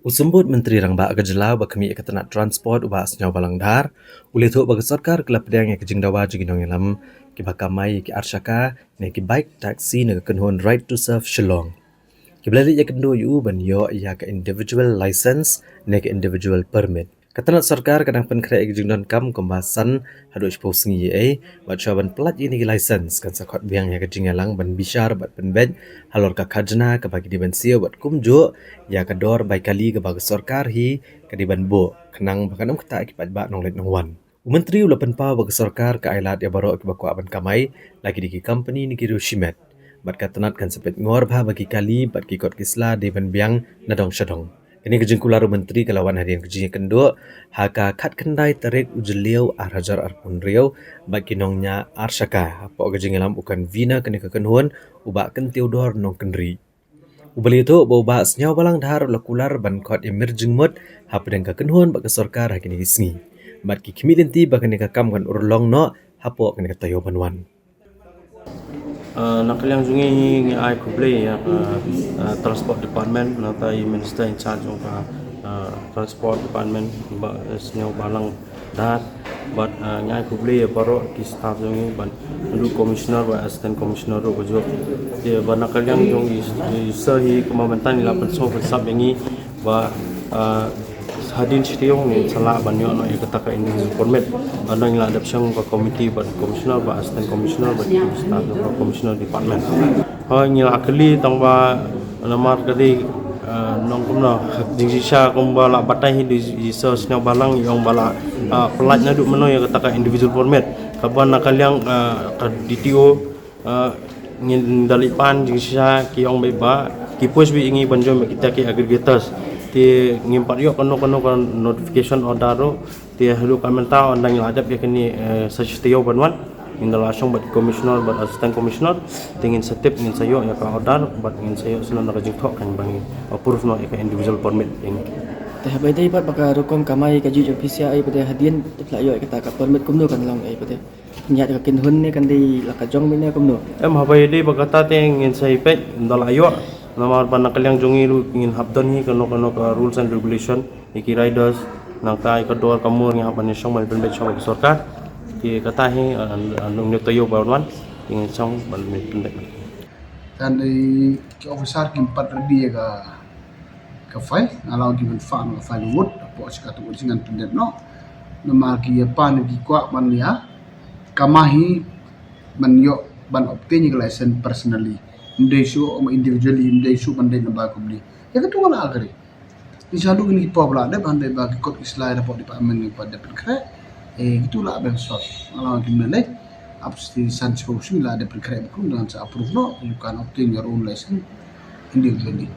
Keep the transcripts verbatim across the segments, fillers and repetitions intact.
U Symbud Myntri Rangbah ka jylla uba khmih ïa ka tnat transport u Bah Sniawbhalang Dhar u la ïathuh ba ka sorkar ka la pdiang ïa ka jingdawa jong ki nongïalam kiba kamai ïa ki arshaka ne ki bike taxi na ka kynhun Right to Serve Shillong. Kiba la leit ïakynduh ïa u ban ïoh ïa ka individual license ne ka individual permit. Ka tnat sorkar ka dang pynkhreh ïa ka jingdonkam kumba san haduh shiphew sngi ei, bad shuwa ban pyllait ïa kine ki license kan sa khot biang ïa ka jingïalang ban bishar bad pynbeit halor ka khajna kaba ki dei ban siew bad kumjuh ïa ka dor bai kali kaba ka sorkar hi ka dei ban buh khnang ba kan ym ktah ïa ki paidbah nongleit nongwan. U Myntri u la pynpaw ba ka sorkar ka ailad ïa baroh kiba kwah ban kamai, la ki dei ki company ne ki riew shimet, bad ka tnat kan sa peit ngor bha ba ki kali bad ki kot ki sla dei ban biang na dong sha dong. Kane ka jingkular u Myntri ka la wan hadien ka jingïakynduh ha ka khatkhyndai tarik u Jylliew ar hajar arphew hynriew bad ki nongñiah arshaka hapoh ka jingïalam u convener kane ka kynhun u Bah Kyntiew Dor Nongkynrih. Uba la ïathuh ba u Bah Sniawbhalang Dhar u la kular ban khot ïa mir jingmut hapdeng ka kynhun bad ka sorkar ha kine ki sngi. Bad ki khmih lynti ba kane ka kam kan urlong noh hapoh kane ka taïew ban wan. Uh, na ka liang jong ngi ngi ai khublei ïa ka, uh, Transport Department, nangta i Minister in charge jong ka, uh, Transport Department, Bah, uh, Sniawbhalang Dhar, bad, uh, ngi ai khublei ïa baroh ki staff jong ngi, bad naduh Commissioner bad Assistant Commissioner ruh ka juh. Te bad na ka liang jong i, i sir hi kumba mynta ngi la pynsngew pynsap ïa ngi ba, uh, hadien shi taïew ngin sa lah ban ïoh noh ïa kata ka individual permit. Bad ngi la dep shong ka committee bad Commissioner bad Assistant Commissioner bad ki staff jong ka Commissioner Department. Hooid ngi la kylli tang ba namar ka dei, ah, nong kumno, jingshisha kumba la batai hi da i Sir Sniawbhalang i ong ba la, ah, pyllait naduh mynno ïa kata ka individual permit. Kaba na ka liang, ah, ka D T O, ah, ngin da leit pan jingshisha ki ong ba ki push beit ïa ngi ban join bad kita ki aggregators. Te ngim pat ïoh kano kano ka notification order ruh. Te haduh ka mynta ynda ngi la dep ïa kane, eh, sa shi taïew ban wan. Ngi da la shong bad Commissioner bad Assistant Commissioner. Te ngin sa tip ngin sa ïoh ïa ka order bad ngin sa ïoh sngewbha ka jingthoh kan ba ngin approve noh ïa ka individual permit ïa ngi. Te haba ïadei bad ba ka rukom kamai ka juh jong phi sha ei ba dei hadien te phi la ïoh ïa kata ka permit kumno kan long ei ba dei. Ngiat ka kynhun ne kan dei la ka jong mine kumno. Em haba ïadei ba kata te ngin sa ïa peit ynda la ïoh. Namar ba na ka liang jong ngi ruh ngin hap don hi kano kano ka rules and regulation. Ïa ki riders, nangta ïa ka dor ka mur ngi hap ban ïa shong ban pynbeit shong bad ka sorkar. Te kata hi, ah, ah, nong ne taïew ba wan, te ngin shong ban pynbeit. Tang dei ki officer kim pat ready ïa ka, ka file, nga la ong ki ban file ka file wut, hapoh shi katto wut shi ngan pyndep noh. Namar ki ïa pan ki kwah ban ïa kamai hi ban ïoh ban obtain ïa ka license personally. Ym dei shuh individually, ym dei shuh ban dei na ba company. Ïa katu nga la agree. Ni sha duk ni ki pop la dep hynrei ba ki kot ki sla hapoh department ngi pat dep pynkhreh. Eh, kitu la ban sort. Nga la ong kim ne leh. Ap sti san shiphew shi la dep pynkhreh bad kum dang sa approve noh. You can obtain your own license individually.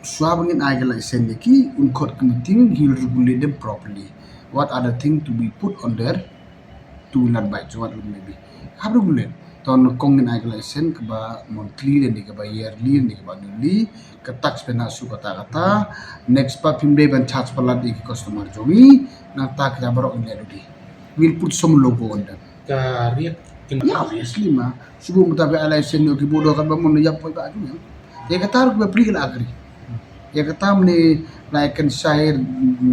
Shuwa ba ngin ai ka license ïa ki, un khot ka meeting, he'll regulate them properly. What are the things to be put on their two wheeler bike, so what it may be. Hap regulate. To nyngkong ngin ai ka license kaba monthly lane kaba yearly lane kaba annually, ka tax phin hap shu kata kata. Next pat phim dei ban charge palat ïa ki customer jong ngi, nangta kita baroh ngin leh dudi. We'll put some logo on them. Ka rate kin. Yeah, obviously ma. Shu bun mynta phi ai license ïa ki buh doh katba mon ïap poi ba ju ïa. Ïa kata ruh kiba pli ki la agree. Ïa kata mynne la ïa kan shai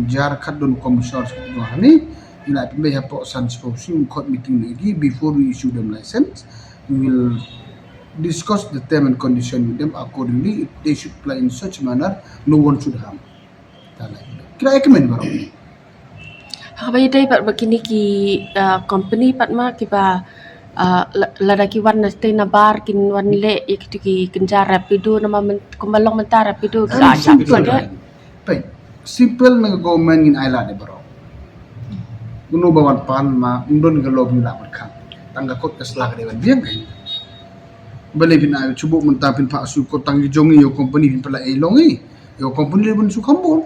jar khatduh kum shor shor hangne. Ngi la pynbeit hapoh san shiphew shi ngi khot meeting ne ki before we issue them license. We will discuss the term and condition with them accordingly. If they should apply in such manner, no one should harm. Ta la ïa. Ki la ïa kmen baroh. Haba ïadei bad ba kine ki, ah, company pat ma kiba, ah, la-, lada ki wan na tei na bar kin wan leh ïa kitu ki kynja Rapido namar myn-, kumba long mynta Rapido ki la shah simple. Peit, simple na ka government ngin ai lad ïa baroh. Uno ba wan pan ma ym don ka lobby la wan khang. Tang ka kot ka sla ka dei ban biang. Balei phin ai shu buh mynta phin phah shu kot tang ki jong ngi ïa u company phin pynlait ei long i. Ïa u company leh ban shu kham bun.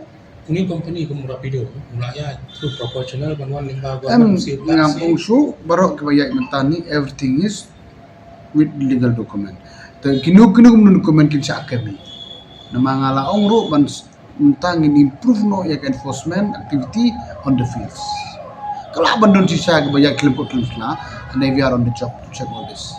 Une company kum Rapido, u la ïa through proportional ban wan lyngba government. Em, ngam ong shuh, baroh kiba ïaid mynta ni, everything is with legal document. Te kino kino kum document kin shah kemi. Namar nga la ong ruh ban s-, mynta ngin improve noh ïa ka enforcement activity on the fields. Ka lah ban don shisha kiba ïaid khlem kot khlem sla, and we are on the job to check all this.